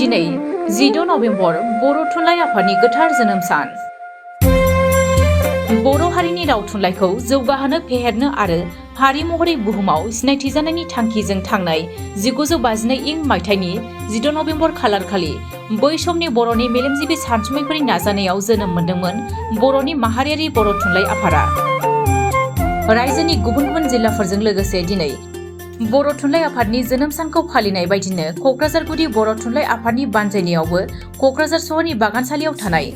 दिनै 10 नभेम्बर बर' थुनलाइ आफादनि गोथार जोनोम सान। बर' हारिनि राव थुनलाइखौ जौगाहोनो फेहेरनो आरो हारि महरै बुहुमाव सिनायथि जानायनि थांखिजों थांनाय 1952 इं मायथाइनि 10 नभेम्बर खालारखालि बै समनि बर'नि मेलेमजिबि सानसुमैफोरनि नाजानायाव जोनोम मोन्दोंमोन बर'नि माहारियारि बर' थुनलाइ आफादा। रायजोनि गुबुन गुबुन जिल्लाफोरजों लोगोसे दिनै बर' थुनलाइ आफादनि जोनोम सानखौ फालिनाय बायदिनो क'क्राझार गुदि बर' थुनलाइ आफादनि बानजायनायावबो क'क्राझार सहरनि बागानसालियाव थानाय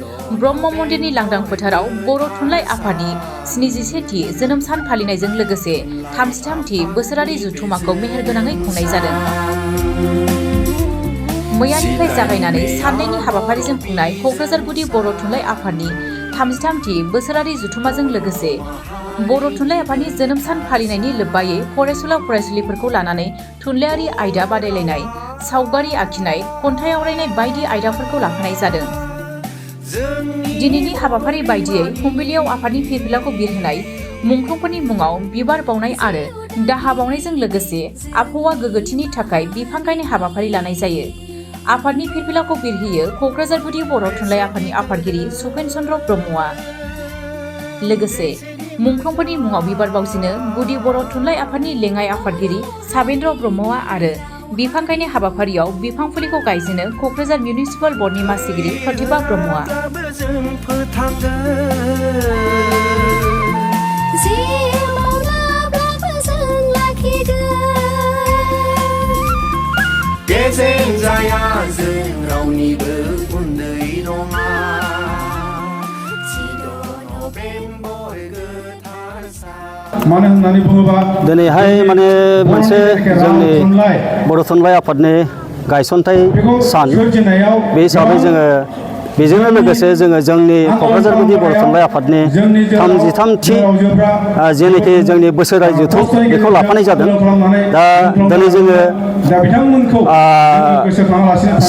ब्रह्म मन्दिरनि लांदां फोथाराव बर' थुनलाइ आफादनि 71थि जोनोम सान फालिनायजों लोगोसे 33थि बोसोरारि जथुम्माखौ मेहेरगोनाङै खुंनाय जादों। मैयानिफ्राय जागायनानै साननैनि हाबाफारिजों खुंनाय क'क्राझार गुदि बर' थुनलाइ आफादनि 33थि बोसोरारि जथुम्माजों लोगोसे बर' थुनलाइ आफादनि जोनोम सान फालिनायनि लोब्बायै फरायसुला फरायसुलिफोरखौ लानानै थुनलाइयारि आयदा बादायलायनाय, सावगारि आखिनाय, खन्थाइ आवरायनाय बायदि आयदाफोरखौ लाफानाय जादों। दिनैनि हाबाफारि बायदियै फुंबिलियाव आफादनि फिरफिलाखौ बिरहोनाय, मुंख्लंफोरनि मुङाव बिबार बावनाय आरो दाहा बावनायजों लोगोसे आबहावा गोग्गोथिनि थाखाय बिफां गायनाय हाबाफारि लानाय जायो। आफादनि फिरफिलाखौ बिरहोयो क'क्राझार गुदि बर' थुनलाइ आफादनि आफादगिरि सुखेन चन्द्र ब्रह्मआ। लोगोसे मुंख्लंफोरनि मुङाव बिबार बावजेनो गुदि बर' थुनलाइ आफादनि लेङाइ आफादगिरि साबेन्द्र ब्रह्मआ आरो बिफां गायनाय हाबाफारियाव बिफां फुलिखौ गायजेनो क'क्राझार मिउनिसिपाल बर्डनि मासिगिरि प्रतिभा ब्रह्मआ। मानो होननानै बुङोबा दिनैहाय माने मोनसे जोंनि बर' थुनलाइ आफादनि गायसनथाइ सान बे हिसाबै जोङो बेजोंनो लोगोसे जोङो जोंनि क'क्राझार गुदि बर' थुनलाइ आफादनि 33थि जेनाखि जोंनि बोसोरारि जथुम बेखौ लाफानाय जादों। दा दिनै जोङो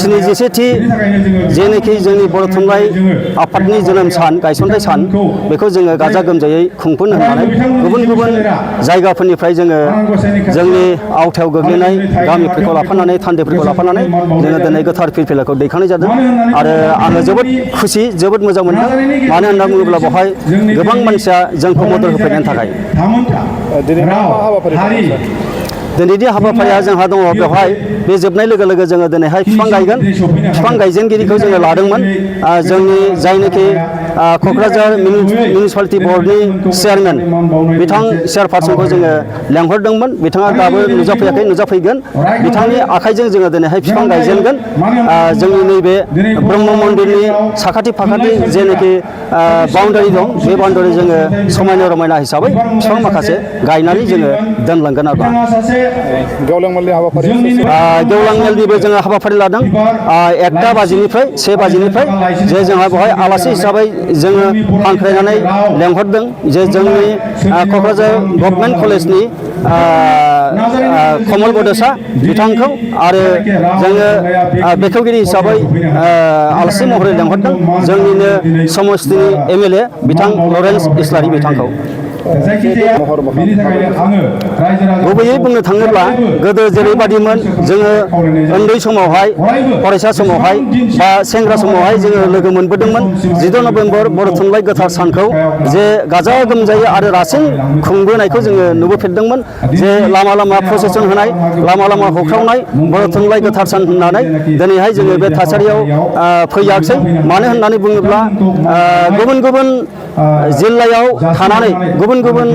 71थि जेनाखि जोंनि बर' थुनलाइ आफादनि जोनोम सान गायसनथाइ सान बेखौ जोङो गाजा गोमजायै खुंफुंनो होननानै गुबुन गुबुन जायगाफोरनिफ्राय जोङो जोंनि आवथायाव गोग्लैनाय गामिफोरखौ लाफानानै थान्दैफोरखौ लाफानानै जोङो दिनै गोथार फिरफिलाखौ दैखांनाय जादों। आरो आङो जोबोद खुसि, जोबोद मोजां मोनदों। मानो होनना बुङोब्ला बेवहाय गोबां मानसिया जोंखौ मदद होफैनायनि थाखाय। दिनैनि हाबाफारिया जोंहा दङ बेवहाय बे जोबनाय लोगो लोगो जोङो दिनैहाय बिफां गायगोन। बिफां गायजेनगिरिखौ जोङो लादोंमोन जोंनि जायनाखि क'क्राझार मिउनिसिपालिटि बर्डनि चेयारमेन बिथां चेयारपारसनखौ जोङो लेंहरदोंमोन। बिथाङा दाबो नुजाफैयाखै, नुजाफैगोन। बिथांनि आखाइजों जोङो दिनैहाय बिफां गायजेनगोन। जोंनि नैबे ब्रह्म मन्दिरनि साखाथि फाखाथि जेनाखि बाउन्डारि दं बे बाउन्डारि जोङो समायना रमायना हिसाबै बिफां माखासे गायनानै जोङो दोनलांगोन आरो। गेवलां मेलनि हाबाफारि गेवलां मेलनिबो जोङो हाबाफारि लादों 1टा बाजिनिफ्राय 1 बाजिनिफ्राय जे जोंहा बेवहाय आलासि हिसाबै जोङो हांख्रायनानै लेंहरदों जे जोंनि क'क्राझार गभर्नमेन्ट कलेजनि कमल बड'सा बिथांखौ आरो जोङो बेखेवगिरि हिसाबै आलासि महरै लेंहरदों जोंनिनो समस्तिनि MLA बिथां लरेन्स इस्लारि बिथांखौ। गुबैयै बुंनो थाङोब्ला गोदो जेरैबादिमोन जोङो उन्दै समावहाय फरायसा समावहाय बा सेंग्रा समावहाय जोङो लोगो मोनबोदोंमोन 10 नभेम्बर बर' थुनलाइ गोथार सानखौ जे गाजा गोमजायै आरो रासिन खुंबोनायखौ जोङो नुबोफेरदोंमोन। जे लामा लामा प्रसेसन होनाय, लामा लामा होख्रावनाय बर' थुनलाइ गोथार सान होननानै दिनैहाय जोङो बे थासारियाव फैयाखसै। मानो होननानै बुङोब्ला गुबुन गुबुन जिल्लायाव थानानै गुबुन गुबुन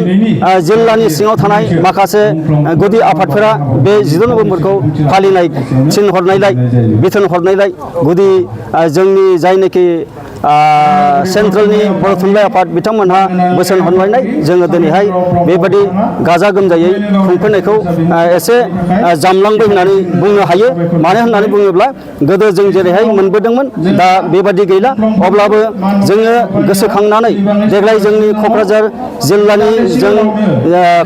जिल्लानि सिङाव थानाय माखासे गुदि आफादफोरा बे 10 नभेम्बरखौ फालिनाय थिनहरनायलाय बिथोन हरनायलाय गुदि जोंनि जायनाखि सेन्ट्रेलनि बर' थुनलाइ आफाद बिथांमोनहा बोसोन हरनायलाय जोङो दिनैहाय बेबादि गाजा गोमजायै खुंफैनायखौ एसे जामलांबाय होननानै बुंनो हायो। मानो होननानै बुङोब्ला गोदो जों जेरैहाय मोनबोदोंमोन दा बेबादि गैला। अब्लाबो जोङो गोसोखांनानै देग्लाय जोंनि क'क्राझार जिल्लानि जों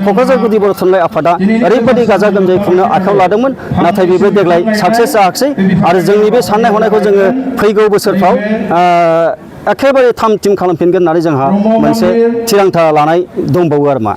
क'क्राझार गुदि बर' थुनलाइ आफादा ओरैबायदि गाजा गोमजायै खुंनो आखायाव लादोंमोन। नाथाय बेबो देग्लाय साक्सेस जायाखसै आरो जोंनि बे साननाय हनायखौ जोङो फैगौ बोसोरफ्राव एखेबारे थाम थिम खालामफिनगोन होननानै जोंहा मोनसे थिरांथा लानाय दंबावो आरो मा।